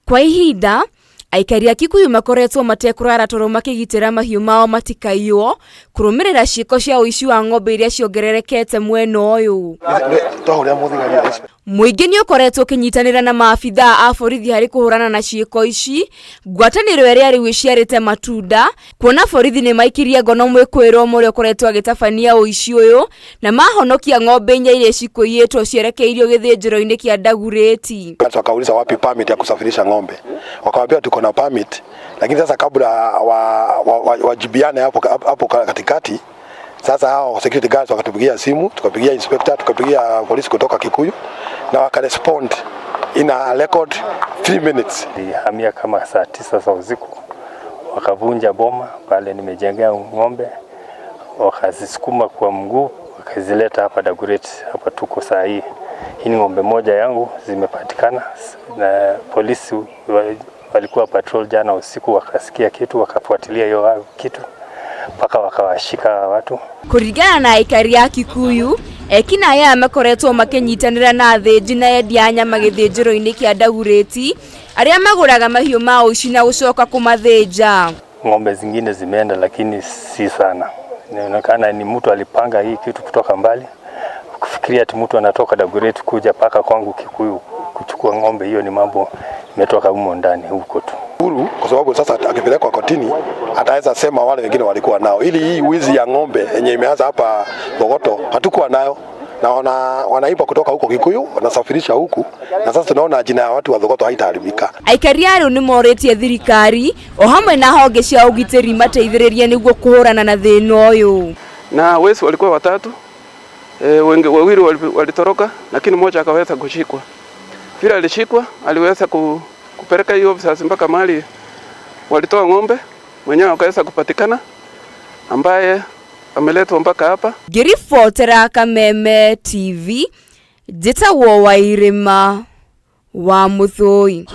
Kwa ihinda, aikari a Kikuyu makoretwo matekũrara toro makĩgitĩra mahiũ mao matikaiywo kũrũmĩrĩra ciĩko cia ũici wa ng'ombe iria ciongererekete mwena ũyũ. Mũingĩ nĩ ũkoretwo ũkĩnyitanĩra na maabithaa a borithi harĩ kũhũrana na ciĩko ici, ngwatanĩro ĩrĩa rĩu ĩciarĩte matunda, kuona borithi nĩ maikirie ngono mwĩkũĩrwo ũmwe ũrĩa ũkoretwo agĩtabania ũici ũyũ na mahonokia ng'ombe inya iria cikũiyĩtwo cierekeirio gĩthĩnjĩro-inĩ kĩa Dagoretti. Wakauliza wapi permit ya kusafirisha ng'ombe, wakawambia tuko na permit, lakini sasa kabla wajibiane wa, wa hapo, hapo katikati sasa hao security guards wakatupigia simu, tukapigia inspector, tukapigia polisi kutoka Kikuyu na wakarespond in a record 3 minutes. Nilihamia kama saa 9 za usiku, wakavunja boma pale nimejengea ng'ombe, wakazisukuma kwa mguu, wakazileta hapa Dagoretti. Hapa tuko saa hii. Hii ni ng'ombe moja yangu zimepatikana, na polisi walikuwa patrol jana usiku, wakasikia kitu, wakafuatilia hiyo kitu mpaka wakawashika watu. Kũringana na aikari a Kikuyu, ekinaĩ aya makoretwo makĩnyitanĩra na athĩnji na endia a nyama gĩthĩnjĩro-inĩ kĩa Dagoretti arĩa magũraga mahiũ ma ũici na gũcoka kũmathĩnja. Ng'ombe zingine zimeenda, lakini si sana. Inaonekana ni mtu alipanga hii kitu kutoka mbali. Kufikiria ati mtu anatoka Dagoretti kuja paka kwangu Kikuyu kuchukua ng'ombe, hiyo ni mambo imetoka humo ndani huko tu. Huru kwa sababu sasa akipelekwa kotini ataweza sema wale wengine walikuwa nao. Ili hii wizi ya ng'ombe yenye imeanza hapa Thogoto hatukuwa nayo, na wanaiba kutoka huko Kikuyu wanasafirisha huku, na sasa tunaona jina ya watu wa Thogoto haitaharibika. Aikari a rĩu nĩ morĩtie thirikari o hamwe na honge cia ũgitĩri mateithĩrĩrie nĩguo kũhũrana na thĩna ũyũ. Na wezi walikuwa watatu, wengi wawili walitoroka, lakini mmoja akaweza kushikwa. Vile alishikwa aliweza kupeleka hiyo officers mpaka mahali walitoa ng'ombe, mwenyewe akaweza kupatikana ambaye ameletwa mpaka hapa. Ngĩribotera Kameme TV, njĩtagwo Wairĩma wa Mũthũi.